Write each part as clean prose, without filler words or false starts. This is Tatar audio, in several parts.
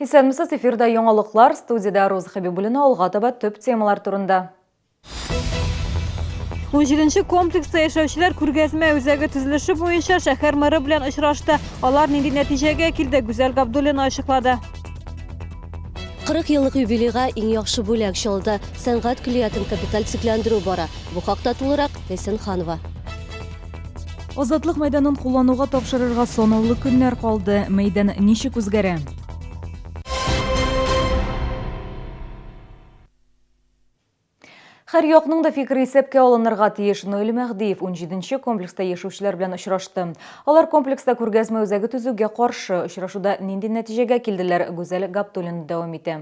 Исәнмесез, эфирда яңалыклар, студиядә Роза Хәбибуллина алга таба төп темалар турында. 17 комплекста яшәүчеләр күргәзмә үзәге төзелеше буенча шәһәр мэры белән очрашты. Алар нинди нәтиҗәгә килде, Гүзәл Габдуллина ачыклады. 40 еллык юбилейга иң яхшы бүләк чалды. Сәнгать көллиятен капиталь төзекләндерү бара. Бу хакта тулырак Ләйсән Ханова. Азатлык мәйданын куллануга тапшырырга санаулы көннәр калды. Мәйдан ничек үзгәрә? Һәр якның да фикере исәпкә алынырга тиеш. Наил Мәһдиев 17 комплекста яшәүчеләр белән очрашты. Алар комплекста күргәзмә үзәге төзүгә каршы. Очрашуда нинди нәтиҗәгә килделәр, Гүзәл Габдуллина дәвам итә.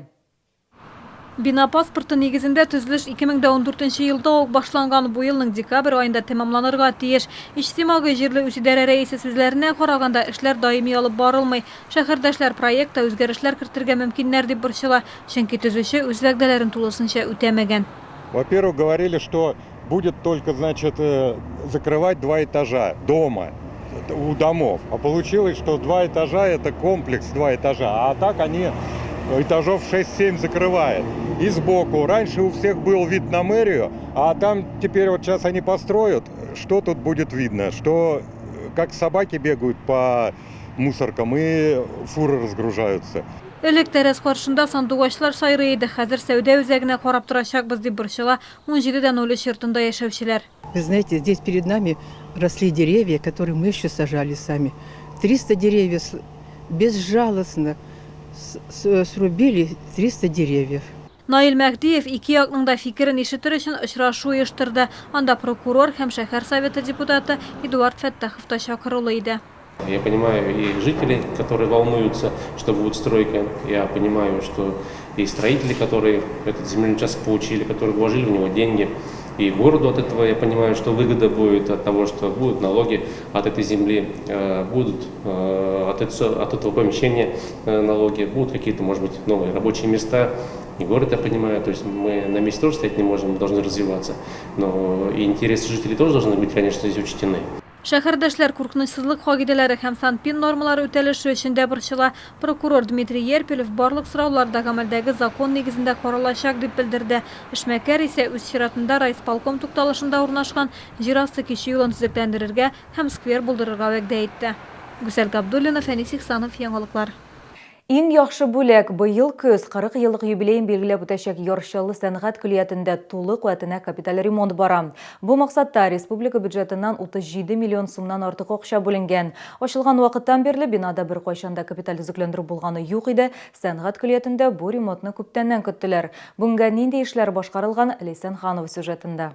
Бина паспорты нигезендә төзелеш 2014 нче елда ук башланган, бу елның декабрь аенда тәмамланырга тиеш. Иҗтимагый җирле үзидарә рәисе сүзләренә караганда, эшләр даими алып барылмый. Шәһәрдәшләр проектта үзгәрешләр кертергә мөмкиннәр дип борчыла, чөнки төзүче үз вәгъдәләрен тулысынча үтәмәгән. Во-первых, говорили, что будет только, значит, э, закрывать два этажа дома, у домов. А получилось, что два этажа – это комплекс два этажа, а так они этажов 6-7 закрывают. И сбоку. Раньше у всех был вид на мэрию, а там теперь вот сейчас они построят, что тут будет видно? Что как собаки бегают по мусоркам и фуры разгружаются. Элек тәрәз каршында сандугачлар сайрый иде, хәзер сәүдә үзәгенә карап торачакбыз, дип борчыла 17,03 йортында яшәүчеләр. Вы знаете, здесь перед нами росли деревья, которые мы еще сажали сами. 300 деревьев безжалостно срубили 300 деревьев. Наил Мәһдиев ике якның да фикерен ишетер өчен очрашу оештырды. Анда прокурор һәм шәһәр Советы депутаты Эдуард Фәттахов та чакырулы иде. Я понимаю и жителей, которые волнуются, что будет стройка. Я понимаю, что и строители, которые этот земельный участок получили, которые вложили в него деньги. И городу от этого, я понимаю, что выгода будет от того, что будут налоги от этой земли, э, будут э, от, от этого помещения э, налоги, будут какие-то, может быть, новые рабочие места. И город, я понимаю, то есть мы на месте тоже стоять не можем, мы должны развиваться. Но и интересы жителей тоже должны быть, конечно, здесь учтены. Шәһәрдәшләр куркынычсызлык кагыйдәләре һәм СанПиН нормалары үтәлеше өчен дә борчыла. Прокурор Дмитрий Ерпелев барлык сораулар да гамәлдәге закон нигезендә каралачак, дип белдерде. Эшмәкәр исә үз чиратында райисполком тукталышында урнашкан җир асты кичү юлын төзекләндерергә һәм сквер булдырырга вәгъдә итте. Гүзәл Габдуллина, Фәнис Ихсанов, Яңалыклар. Иң яхшы бүләк, быел көз 40 еллык юбилеен билгеләп үтәчәк Яр Чаллы сәнгать көллиятендә тулы куәтенә капиталь ремонт бара. Бу максатта республика бюджетыннан 37 миллион сумнан артык акча бүленгән. Ачылган вакыттан бирле бинада беркайчан да капиталь төзекләндерү булганы юк иде, сәнгать көллиятендә бу ремонтны күптәннән көттеләр. Бүгенгә нинди эшләр башкарылган, Ләйсән Ханова сюжетында.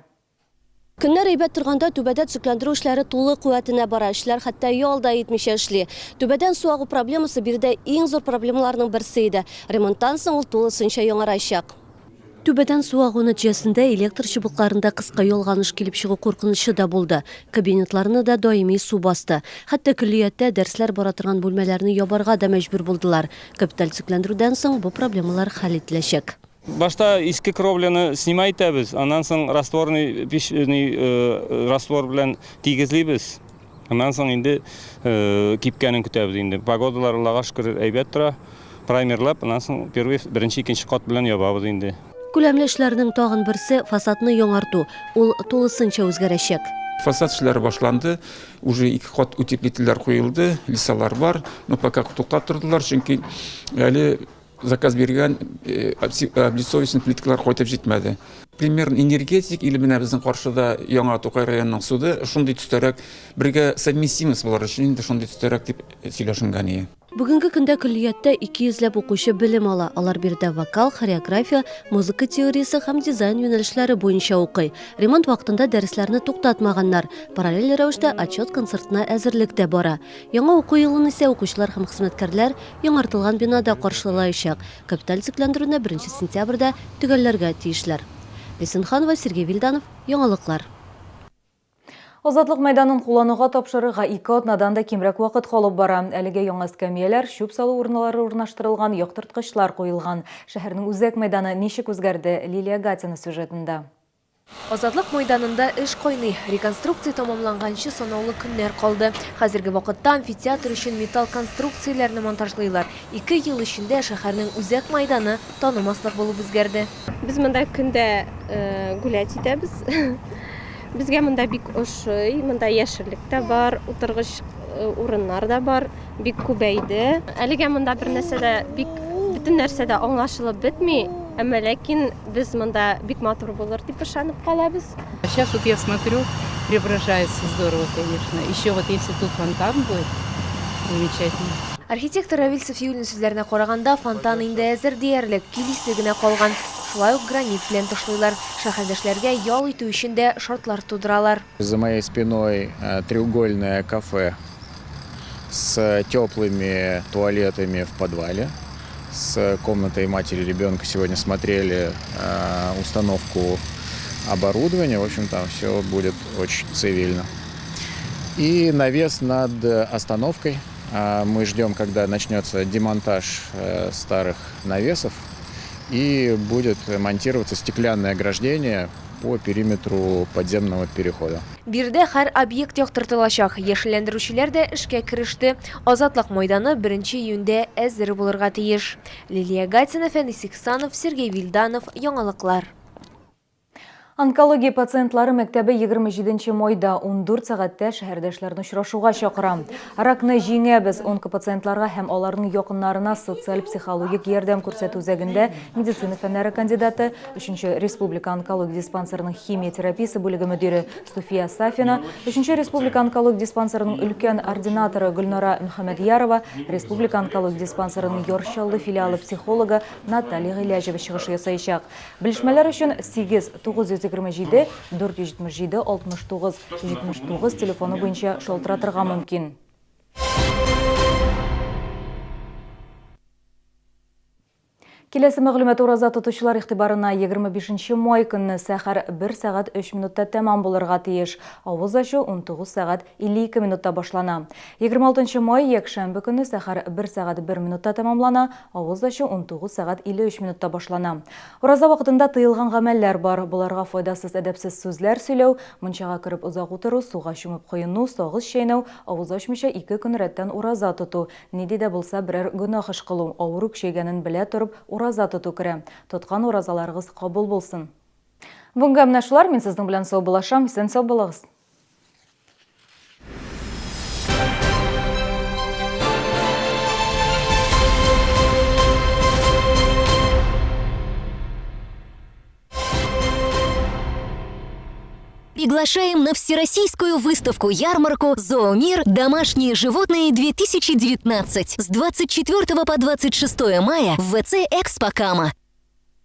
Көннәр әйбәт торганда түбәдә төзекләндерү эшләре тулы куәтенә бара. Эшчеләр хәтта ял да итмичә эшли. Түбәдән су агу проблемасы биредә иң зур проблемаларның берсе иде. Ремонттан соң ул тулысынча яңарачак. Түбәдән су агу нәтиҗәсендә электр чыбыкларында кыска ялганыш килеп чыгу куркынычы да булды. Кабинетларны да даими су басты. Хәтта көллияттә дәресләр бара торган бүлмәләрне ябарга да мәҗбүр булдылар. Капиталь төзекләндерүдән соң бу проблемалар хәл ителәчәк. Башта иске кровляны снимать итәбез, аннан соң растворный пич, ни, э, раствор белән тигезлибез. Аннан соң инде э, кипкәнен көтәбез инде. Погодалар Аллага шөкер әйбәт тора. Праймерлап, аннан соң первый, беренче, икенче кат белән ябабыз инде. Күләмле эшләрнең тагын берсе, фасадны яңарту. Ул тулысынча үзгәрәчәк. Фасад эшләре башланды. Уже ике кат утеплительләр куелды, лисалар бар, но пока туктап тордылар, чөнки әле Заказ биргән э, облицовочный плиткалар кайтып җитмәде. Примерно энергетик или менә безнең каршыда Яңа Тукай районының суды шундый төстәрәк бергә совместимость булыр өчен инде шундый төстәрәк дип сөйләшенгән ие. Бүгенге көндә көллияттә 200 ләп укучы белем ала. Алар биредә вокал, хореография, музыка теориясе һәм дизайн юнәлешләре буенча укый. Ремонт вакытында дәресләрне туктатмаганнар. Параллель рәвештә отчет концертына әзерлек тә бара. Яңа уку елын исә укучылар һәм хезмәткәрләр яңартылган бинада каршылаячак. Капиталь төзекләндерүне беренче сентябрьдә төгәлләргә тиешләр. Ләйсән Ханова, Сергей Вильданов, Яңалыклар. Азатлык мәйданын куллануга тапшырырга ике атнадан да кимрәк вакыт калып бара. Әлегә яңа эскәмияләр, чүп салу урналары урнаштырылган, яктырткычлар куелган. Шәһәрнең үзәк мәйданы ничек үзгәрде? Лилия Гатина сюжетында. Азатлык майданында эш кайный. Реконструкция тәмамланганчы санаулы көннәр калды. Хәзерге вакытта амфитеатр өчен металл конструкцияләрне монтажлыйлар. Ике ел эчендә шәһәрнең үзәк майданы танымаслык булып үзгәрде. Без монда көн дә гулять итәбез. Безгә монда бик ошый. Монда яшеллек тә бар, утыргыч урыннар да бар, бик күбәйде. Әлегә монда бер нәрсә дә бик бөтен нәрсә дә аңлашылып бетми, әмма ләкин без монда бик матур булыр дип ышанып калабыз. Сейчас вот я смотрю, преображается здорово, конечно. Еще вот если тут фонтан будет, замечательно. Архитектор Равил Сафиуллин сүзләренә караганда, фонтан инде әзер диярлек, килисе генә калган. Шулай ук гранит белән тышлыйлар. Шәһәрдәшләргә ял итү өчен дә шартлар тудыралар. За моей спиной треугольное кафе с теплыми туалетами в подвале, с комнатой матери ребенка сегодня смотрели установку оборудования. В общем, там все будет очень цивильно. И навес над остановкой. Мы ждем, когда начнется демонтаж старых навесов и будет монтироваться стеклянное ограждение по периметру подземного перехода. Биредә һәр объект яктыртылачак. Яшелләндерүчеләр дә эшкә кереште. Азатлык майданы беренче июньдә әзер булырга тиеш. Лилия Гатина, Фәнис Ихсанов, Сергей Вильданов, Яңалыклар. Онкология пациентлары мәктәбе 27 нче майда 14 сәгатьтә шәһәрдәшләрне очрашуга чакыра. Ракны җиңәбез онкопациентларга һәм аларның якыннарына социаль-психологик ярдәм күрсәтү үзәгендә медицина фәннәре кандидаты, Өченче республика онкология диспансерының химия терапиясе бүлеге мөдире Суфия Сафина, Өченче республика онкология диспансерының өлкән ординаторы Гөлнара Мөхәммәдьярова, республика онкология диспансерының Яр Чаллы филиалы психологы Наталья Гыйләҗева чыгыш ясаячак. Белешмәләр өчен 8 927 477 69 79 телефоны буенча шалтыратырга мөмкин. Киләсе мәгълүмат ураза тотучылар игътибарына 25 нче май көнне сәхәр 1 сәгать 3 минутта тәмам булырга тиеш. Авыз ачу 19 сәгать 52 минутта башлана. 26 нчы май якшәмбе көнне сәхәр 1 сәгать 1 минутта тәмамлана, Авыз ачу 19 сәгать 53 минутта башлана. Ураза вакытында тыелган гамәлләр бар. Боларга файдасыз әдәпсез сүзләр сөйләү, мунчага кереп озак утыру, суга чумып коену, сагыз чәйнәү, авыз ачмыйча ике көн рәттән ураза тоту, нинди дә булса берәр гөнаһ эш кылу, авыру көчәйгәнен белә торып ураза тоту керә. Тоткан уразаларыгыз кабул булсын! Бүгенгә менә шулар, мин сезнең белән саубуллашам, исән-сау булыгыз! Приглашаем на всероссийскую выставку-ярмарку «Зоомир. Домашние животные-2019» с 24 по 26 мая в ВЦ «Экспо Кама».